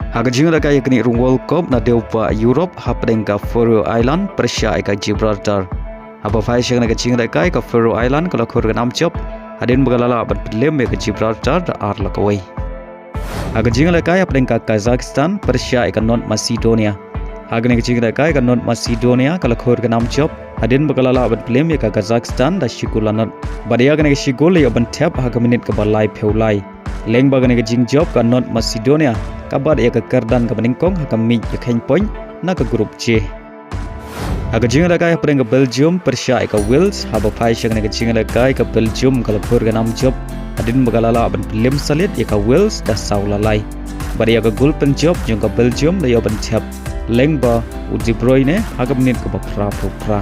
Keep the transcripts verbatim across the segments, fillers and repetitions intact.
Ha ka jingïalehkai ïa kane ka World Cup na dewbah Europe hapdeng ka Faroe Island pyrshah ïa ka Gibraltar. Haba phai sha kane ka jingïalehkai ka Faroe Island ka la khur ka nam jop hadien ba ka la lah ban pynlem ïa ka Gibraltar da ar la kawei. Ha ka jingïalehkai hapdeng ka Kazakhstan pyrshah ïa ka North Macedonia. Ha kane ka jingïalehkai ka North Macedonia ka la khur ka nam jop hadien ba ka la lah ban pynlem ïa ka Kazakhstan da shi gol la nod. Bad ïa kane ka shi gol la ïoh ban thep ha ka minit kaba laiphew lai. Lyngba kane ka jingjop ka North Macedonia ka bat ïa ka kyrdan kaba nyngkong ha ka miej ïakheiñ point na ka Group J. Ha ka jingïalehkai hapdeng ka Belgium pyrshah ïa ka Wales, haba phai sha kane ka jingïalehkai ka Belgium ka la khur ka nam jop hadien ba ka la lah ban pynlem salit ïa ka Wales da saw la lai. Bad ïa ka gol pynjop jong ka Belgium la ïoh ban thep lyngba u De Bruyne ha ka minit kaba phra phew phra.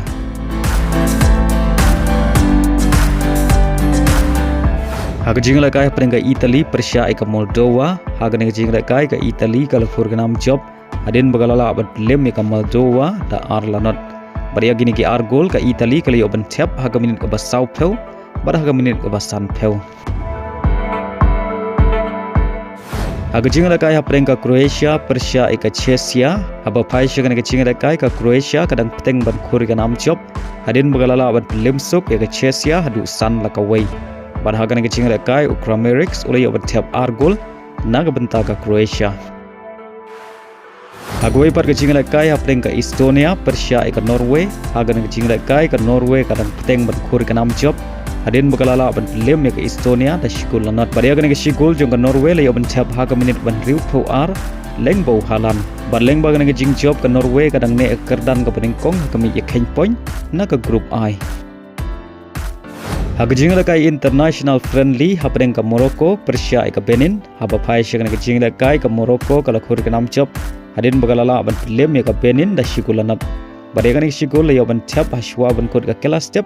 Ha ka jingïalehkai hapdeng ka Italy pyrshah ïa ka Moldova. Ha kane ka jingïalehkai ka Italy ka la khur ka nam jop hadien ba ka la lah ban pynlem ïa ka Moldova da ar la nod. Bad ïa kine ki ar gol ka Italy ka la ïoh ban thep ha ka minit kaba sawphew bad ha ka minit kaba sanphew. Ha ka jingïalehkai hapdeng ka Croatia pyrshah ïa ka Czechia, haba phai sha kane ka jingïalehkai ka Croatia ka dang bteng ban khur ka nam jop hadien ba ka la lah ban pynlem suk ïa ka Czechia haduh san la kawei. Bad ha kane ka jingïalehkai u Kramaric u la ïoh ban thep ar gol na ka bynta ka Croatia. Ha kawei pat ka jingïalehkai hapdeng ka Estonia pyrshah ïa ka Norway. Ha kane ka jingïalehkai ka Norway ka dang bteng ban khur ka nam jop hadien ba ka la lah ban pynlem ïa ka Estonia da shi gol la nod. Bad ïa kane ka shi gol jong ka Norway la ïoh ban thep ha ka minit ban hynriewphew ar lyngba u Haaland. Bad lyngba kane ka jingjop ka Norway ka dang neh ïa ka kyrdan kaba nyngkong ha ka miej ïakheiñ point na ka Group I. Ha ka jingïalehkai international friendly hapdeng ka Morocco pyrshah ïa ka Benin. Haba phai sha kane ka jingïalehkai ka Morocco ka la khur ka nam jop hadien ba ka la lah ban pynlem ïa ka Benin da shi gol la nod. Bad ïa kane ka shi gol la ïoh ban thep ha shuwa ban kut ka kylla step,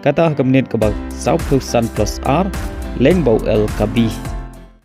kata ha ka minit kaba sawphew san plus ar lyngba u El Kaabi.